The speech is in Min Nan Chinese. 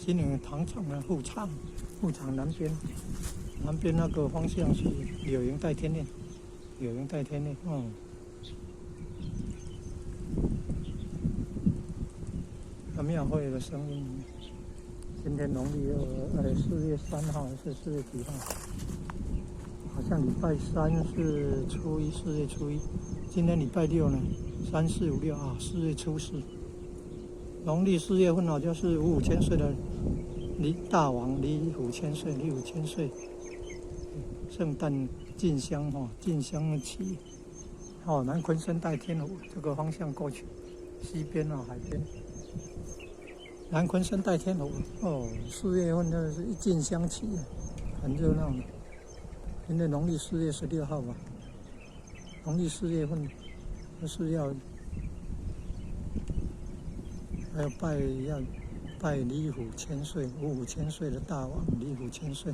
金陵糖廠的副廠，副廠南邊，南邊那個方向是柳營帶天堰，柳營帶天堰，哦。那廟會的聲音。今天農曆4月3號還是四月幾號？好像禮拜三是初一，四月初一。今天禮拜六呢，三四五六啊，四月初四。農曆四月份啊，就是五虎千歲的李大王李虎千歲，李虎千歲。聖誕進香哈，進香期。哦，南鯤鯓帶天湖這個方向過去，西邊啊，海邊。南鯤鯓帶天湖哦，四月份就是一進香期，很熱鬧。現在農曆4月16號吧，農曆四月份就是要還要拜要拜李虎千歲，五虎千歲的大王李虎千歲。